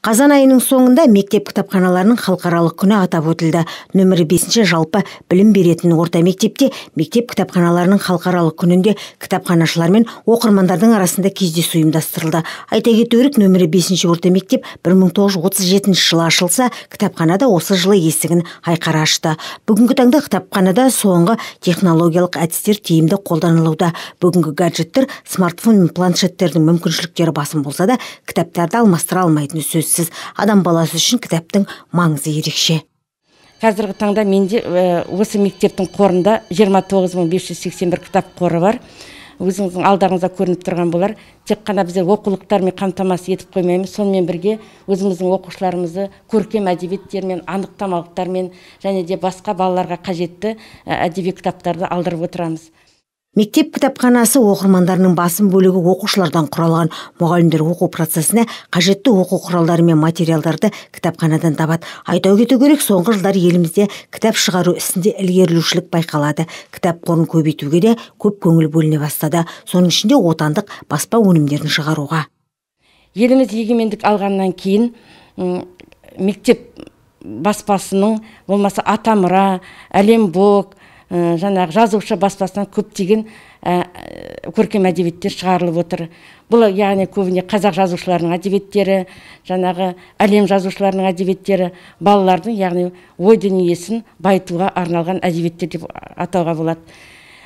Қазан айының соңында мектеп кітапханаларының халықаралық күні атап өтілді. Нөмірі 5-ші жалпы білім беретін орта мектепте мектеп кітапханаларының халықаралық күнінде кітапханашылар мен оқырмандардың арасында кездесу ұйымдастырылды. Айта кету керек, нөмірі 5-ші орта мектеп 1937 жылы ашылса, кітапхана да осы жылы есігін айқара ашты. Бүгінгі таңда кітапханада соңғы технологиялық әдістер тиімді қолданылуда. Бүгінгі гаджеттер, смартфон мен планшеттердің мүмкіншіліктері басым болса да, кітаптарды алмастыра алмайтыны сөзсіз. Адам баласы үшін кітаптың маңызы ерекше. Қазіргі таңда менде осы мектептің қорында 29581 кітап қоры бар. Өзіңіздің алдарыңызда көрініп тұрған болар. Тек қана біздер оқулықтармен қамтамасыз етіп қоймаймыз, сонымен бірге өзіміздің оқушыларымызды көркем әдебиеттермен, анықтамалықтармен және де басқа балаларға қажетті әдеби кітаптарды алдырып отырамыз. Мектеп кітапханасы оқырмандарының басым бөлігі оқушылардан құралған. Мұғалімдер оқу процесіне қажетті оқу құралдары мен материалдарды кітапханадан табады. Айта кету керек, соңғы жылдары елімізде кітап шығару ісінде ілгерілеушілік байқалады. Кітап қорын көбейтуге де көп көңіл бөліне бастады. Соның ішінде отандық баспа өнімдерін шығаруға. Еліміз егемендік алғаннан кейін мектеп баспасының, болмаса Атамұра, Әлембок, жаңағы жазушы баспасынан көптеген көркем әдебиеттер шығарылып отыр. Бұл яғни көбіне қазақ жазушыларының әдебиеттері, жаңағы әлем жазушыларының әдебиеттері, балалардың яғни ой дүниесін байытуға арналған әдебиеттер деп атауға болады.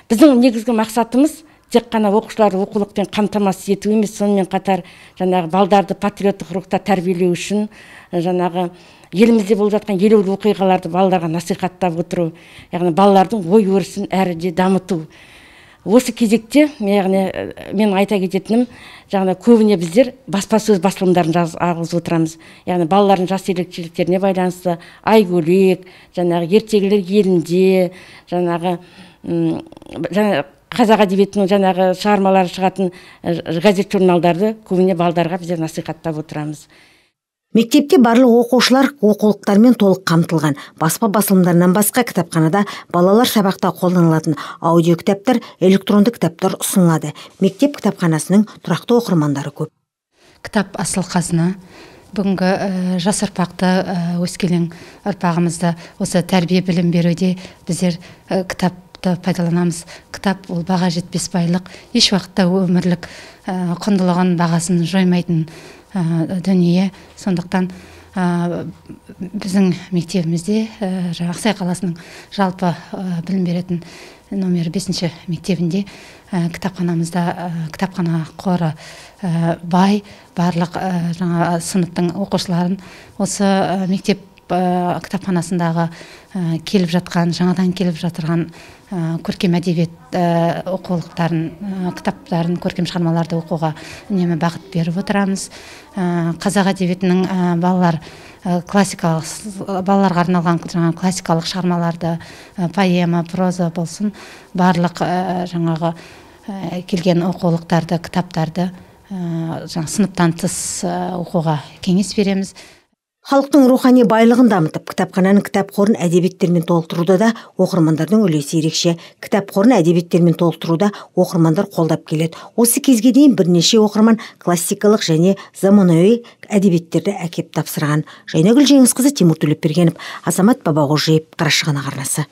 Біздің негізгі мақсатымыз тек қана оқушыларды оқулықпен қамтамасыз ету емес, сонымен қатар жаңағы балдарды патриоттық рухта тәрбиелеу үшін жаңағы елімізде болып жатқан елеулі оқиғаларды балаларға насихаттап отыру, яғни балалардың ой өрісін әрі де дамыту. Осы кезекте, яғни мен айта кететінім, жаңағы көбіне біздер баспасөз басылымдарын ағызып отырамыз. Яғни балалардың жас ерекшеліктеріне байланысты Айгөлек, жаңағы ертегілер елінде, жаңағы қазақ әдебиетінің жаңағы шығармалары шығатын газет журналдарды көбіне балдарға біздер насихаттап отырамыз. Мектепте барлық оқушылар оқулықтармен толық қамтылған. Баспа басылымдарынан басқа кітапханада балалар сабақта қолданылатын аудио кітаптар, электронды кітаптар ұсынылады. Мектеп кітапханасының тұрақты оқырмандары көп. Кітап асыл қазына. Бүгінгі жас ұрпақты, өскелең ұрпағымызды осы тәрбие білім беруде біздер кітапты пайдаланамыз. Кітап ол баға жетпес байлық, еш уақытта өмірлік құндылығын, бағасын жоймайтын дүние. Сондықтан біздің мектебімізде, Ақсай қаласының жалпы білім беретін номер 5-ші мектебінде кітапханамызда кітапхана қоры бай, барлық жаңа сыныптың оқушыларын осы мектеп кітапханасындағы келіп жатқан, жаңадан келіп жатырған көркем әдебиет оқулықтарын, кітаптарын, көркем шығармаларды оқуға үнемі бағыт беріп отырамыз. Қазақ әдебиетінің балалар классикалық, балаларға арналған жаңа классикалық шығармаларды, поэма, проза болсын, барлық жаңағы келген оқулықтарды, кітаптарды жаңа сыныптан тыс оқуға кеңес береміз. Халықтың рухани байлығын дамытып, кітапхананың кітап қорын әдебиеттермен толықтыруда да оқырмандардың үлесі ерекше. Кітап қорын әдебиеттермен толықтыруда оқырмандар қолдап келеді. Осы кезге дейін бірнеше оқырман классикалық және заманауи әдебиеттерді әкеп тапсырған. Жайнагүл Жеңісқызы, Тимур Төлепбергенов, Азамат Бабағожиев, Қарашығанақ арнасы.